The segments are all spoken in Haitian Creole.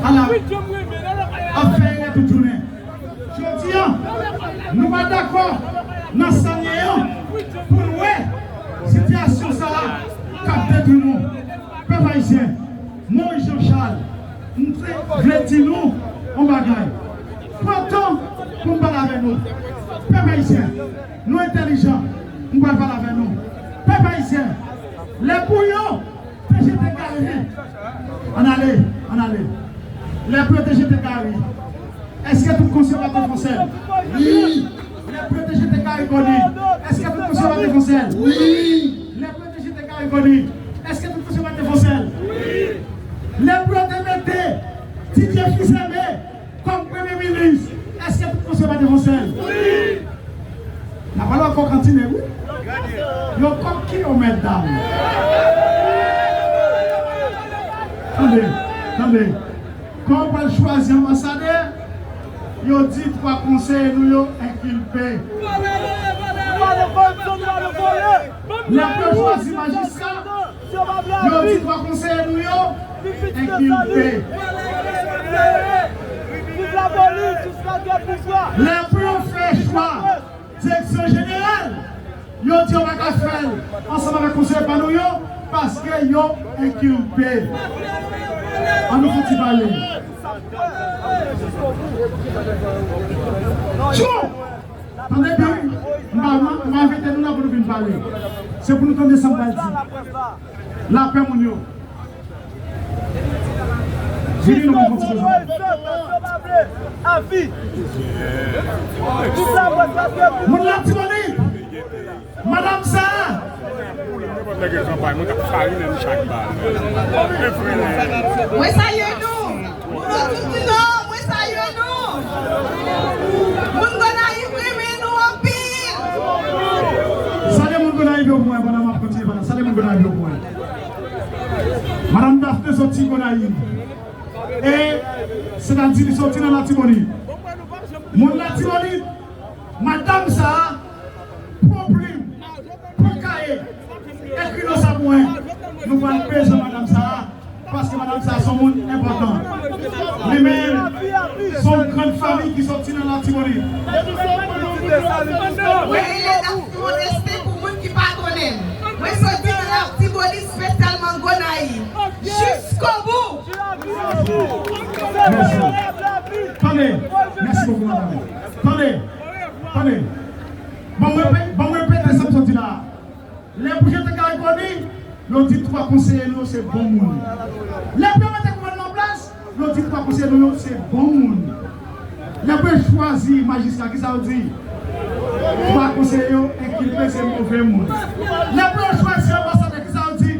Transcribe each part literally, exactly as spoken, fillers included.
Ala ap fè erè tout jounen. Jodi a, nou pa dakò nan sa n ye an pou n wè sitiyasyon sa a k ap detwi nou. Pèp ayisyen, Moyiz Jan Chal, m te vle di nou yon bagay. Pran tan pou m pale avè nou. Pèp ayisyen, nou entèlijan, m pral pale avè nou. Pèp ayisyen, lè bouyon te jete Gari. Ann ale, ann ale. Lè pou yo te jete Gari, èske tout konsèy pa te fon sèl? Wi. Lè pou yo te jete Gari Koni, èske tout konsèy pa te fon sèl? Wi. Lè pou yo te jete Gari Koni, èske tout konsèy pa te fon sèl? Wi. Lè pou yo te mete Didier Fils-Aimé kòm premye minis, èske tout konsèy pa te fon sèl? Wi. N a pale ankò kantine, wi. Yo kòk ki yo mèt dam. Tande, tande. Kan yo pral chwazi anbasadè, yo di twa konseye nou yo enkilpe. Lè pou yo chwazi majistra, yo di twa konseye nou yo enkilpe. Lè pou yo fè chwa direksyon jeneral, yo di yo pa ka fè l ansanm avèk konseye pa nou yo, paske yo enkilpe. Ann nou fouti pale. Tchou! Tande byen, m pa, m pa envite nou la pou nou vin pale. Se pou nou tande sa m pral di. Lapè moun yo. Vini nou pou fè ti koze. Moun Latibonit, madanm sa a. Mwen salye nou. Moun Nò, mwen salye nou. Moun Gonayiv renmen nou anpil. Salye moun Gonayiv yo pou mwen pandan m ap kontinye pale. Salye moun Gonayiv yo pou mwen. Madanm Daphné soti Gonayiv. E sètadi li soti nan Latibonit. Moun Latibonit, madanm sa a, pran plim, pran kaye, ekri non sa pou mwen. Nou pral bezwen madanm sa a, paske madanm sa a se yon moun enpòtan. Li menm, se yon grann fanmi ki soti nan Latibonit. Mwen rele Daphné Modeste pou moun ki pa konnen m. Mwen soti nan Latibonit, espesyalman Gonayiv. Jiskobou! Mèsi. Tande, mèsi bokou, madanm. Tande, tande. Ban mwen pe-, ban mwen repete sa m sot di la a. Lè pou jete Gary Conille, yo di twa konseye nou yo se bon moun. Lè pou yo mete gouvènman an plas, yo di twa konseye nou yo se bon moun. Lè pou yo chwazi majistra, kisa yo di? Twa konseye yo enkilpe, se move moun. Lè pou yo chwazi anbasadè, kisa yo di?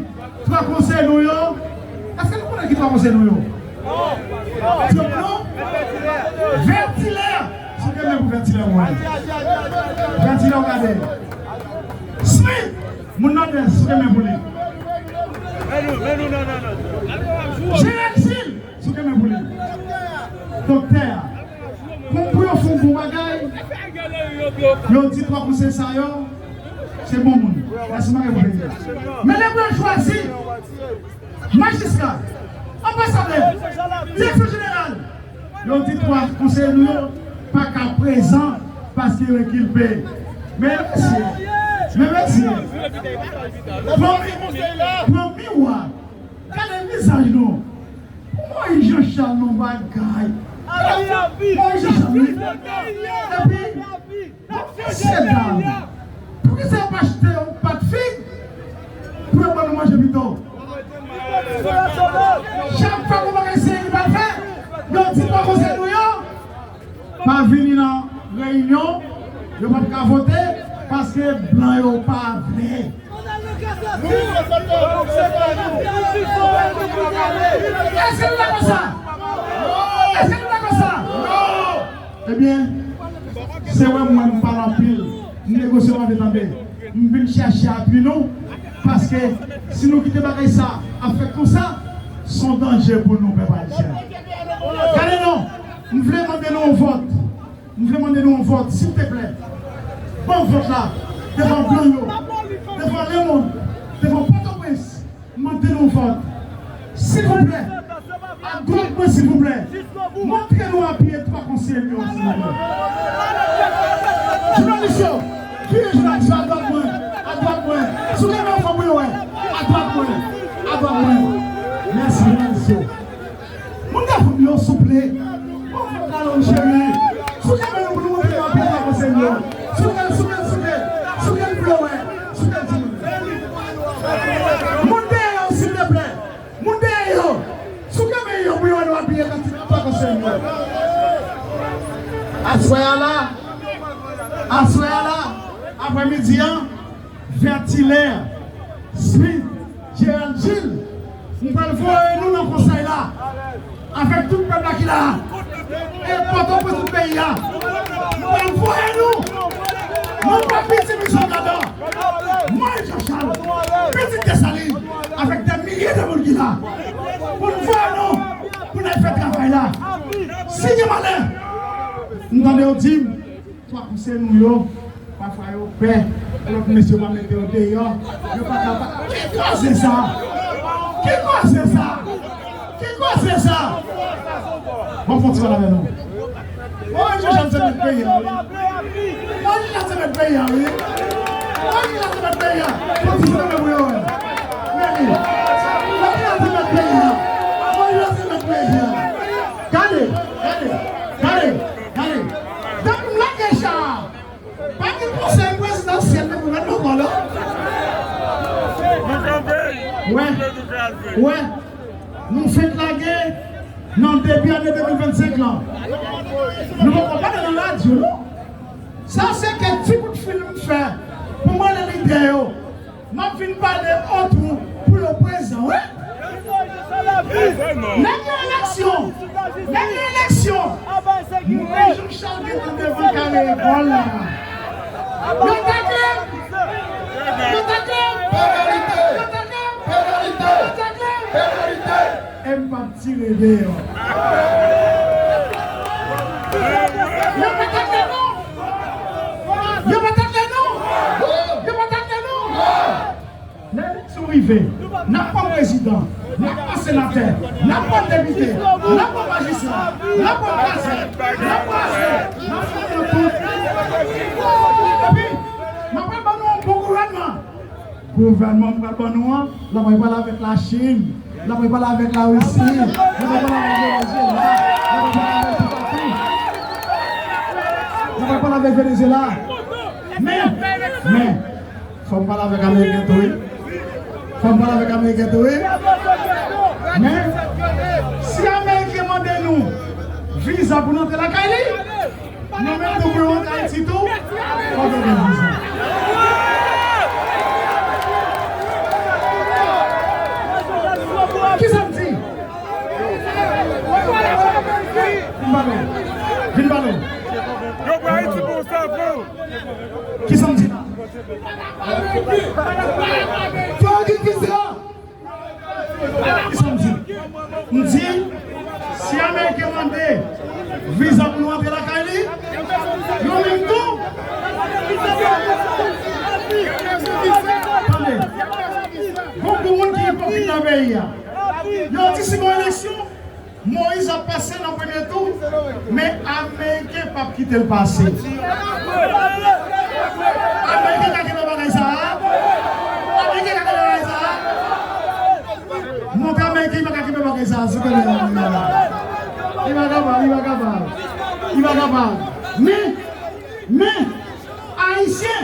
Twa konseye nou yo. Èske nou konnen ki twa konseye nou yo? Diop non? Vètilè. Souke men pou Vètilè, mwen. Vètilè, w gade. Smith, moun Nòdès, souke men pou li. Jeran Gilles, souke men pou li. Doktè a. Kon pou yo fè yon bon bagay, yo di twa konseye sa yo, se bon moun. Mèsi, m pa gen pou peyi a. Men lè pou yo chwazi majistra, anbasadè, direksyon jeneral, yo di twa konseye nou yo pa ka prezan paske yo enkilpe. Men mesye, men mesye, pran mi-, pran miwa, gade vizaj nou. Moyiz Jan Chal nan bagay. Moyiz Jan Chal, wi. Epi, mesye dam, poukisa yo pa achte yon pat fig pou yo ban nou manje pito? Chak fwa gon bagay seri pral fè, yo di twa konseye nou yo pa vini nan reyinyon, yo p ap ka vote, paske blan yo pa vle. Èske nou dakò sa? Èske nou dakò sa? Ebyen, se wè mwen m pale anpil, m negosye, w ap tande. M vin chèche apui nou, paske si nou kite bagay sa ap fèt konsa, se yon danje pou nou, pèp ayisyen. Gade non, m vle mande nou yon vòt. M vle mande nou yon vòt, silteplè. Ban vòt la, devan blan yo, devan lemonn, devan Pòtoprens. M mande nou yon vòt. Silvouplè, ak gwoup Silvouplè, montre nou apye twa konseye nou yo, silvouplè. Jounalis yo, vire jounalis yo, adwat mwen, adwat mwen. Si w gen men w fò pou yo wè, adwat mwen, adwat mwen. Mèsi, jounalis yo. Moun gason yo, souple. Bon, fè kalon, cheri. Si w gen men w pou nou montre nou apye twa konseye nou yo. Souple, souple, souple. Souple pou yo wè. Souple, souple. Moun dèyè yo, silvouplè. Moun dèyè yo, si w gen men yo pou yo wè nou apiye kantik pa konsèy yo. Aswè a la, aswè a la, aprèmidi an, Vertilaire, Smith, Gérald Gilles, m pral voye nou nan konsèy la. Avèk tout pèp la ki la a. E Pòtoprens, tout peyi a. Mwen voye nou. Nou pa piti Michel Gador. Moyiz Jan Chal. Pitit Desalin. Avèk dè milye de moun ki la. Pou n voye nou. Pou n al fè travay la. Si gen malè. M tande yo di m. Twa konseye nou yo, pafwa yo pè, lòt mesye pa mete yo deyò, yo pa ka pa. Ki koze sa? Ki koze sa? Ki koze sa? Bon, fon ti pale avè nou. Moyiz Jan Chal se mèt peyi a, wi. Moyiz Jan Chal se mèt peyi a, wi. Moyiz Jan Chal se mèt peyi a. Fon ti pale pou yo, wi. Mèt li. Moyiz Jan Chal se mèt peyi a. Moyiz Jan Chal se mèt peyi a. Gade, gade, gade. Gade, depi m lage cha a, pa gen konsèy prezidansyèl nan gouvènman ankò non. Wè, wè, nou fenk lage nan debi ane de mil vennsenk lan. Nou poko pale nan radyo non. Sa se kèk ti bout fim m fè pou m rele lidè yo. M ap vin pale otou pou yo prezan, wi. Lè gen eleksyon, lè gen eleksyon, Moyiz Jan Chal gentan devan kare lekòl la. Yo takle m! Yo takle m! Yo takle m! Yo takle m! E m p ap tire deyò. Yo pa takle nou! Yo pa takle nou! Yo pa takle nou! Lè eleksyon rive, n ap pran prezidan, n ap pran senatè, n ap pran depite, n ap pran majistra, n ap pran pastè, n ap pran ase, n ap fè yo tout. Epi, n ap pral ban nou yon bon gouvènman. Gouvènman m pral ban nou an, l ap pral avèk Lachin, l ap pral avèk Larisi, l ap pral avèk Venezyela, l ap pral avèk toupatou. L ap pral avèk Venezyela. Men, men, fò m pale avèk Ameriken tou, wi. Fò m pale avèk Ameriken tou, wi. Men, si Ameriken mande nou viza pou n antre lakay li, nou menm tou pou nou antre Ayiti tou, fò nou gen viza. Kisa m di? Vin pale. Vin pale. Yo pran Ayiti pou sa, bro. Kisa m di la? Fò di kisa? Kisa m di? M di, si Ameriken mande viza pou nou antre lakay li, nou menm tou. Tande, gon gwo moun ki ipokrit nan peyi a. Yo di si gon eleksyon, Moyiz ap pase nan premye tou, men Ameriken p ap kite l pase. Ameriken ka kenbe bagay sa a? Ameriken ka kenbe bagay sa a? Montre Ameriken pa ka kenbe bagay sa a, sou kenbe bagay sa a. Li pa kapab, li pa kapab. Li pa kapab. Men, men, Ayisyen,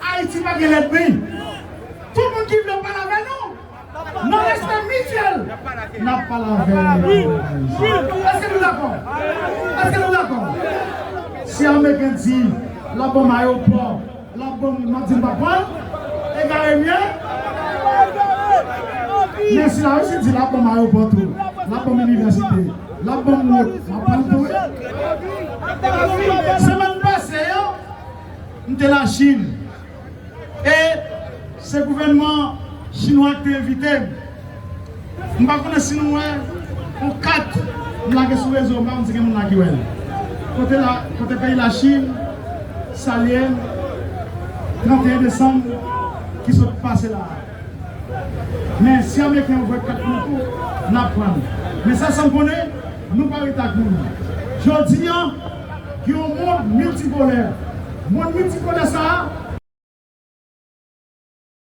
Ayiti pa gen lènmi. Tout moun ki vle pale avè nou, nan respè mityèl, n ap pale avè l. Èske nou dakò? Èske nou dakò? Si Ameriken di l ap ban m ayewopò, l ap ban m, m ap di l m p ap pran l, egare m ye. Men si Larisi di l ap ban m ayewopò tou, l ap ban m inivèsite, l ap ban m wout, m ap pran l tou wi. Semèn pase yo, m te Lachin. E se gouvènman chinwa ki te envite m. M pa konnen si nou wè yon kat m lage sou rezo, m pa konn si gen moun la ki wè l. Kote la, kote peyi Lachin salye m tranteyen desanm ki sot pase la a. Men si Ameriken yo voye kat nou tou, n ap pran l. Men sa, sa m konnen, Nou pa ret ak moun. Jodi a, gen yon mond miltipolè. Mond miltipolè sa a,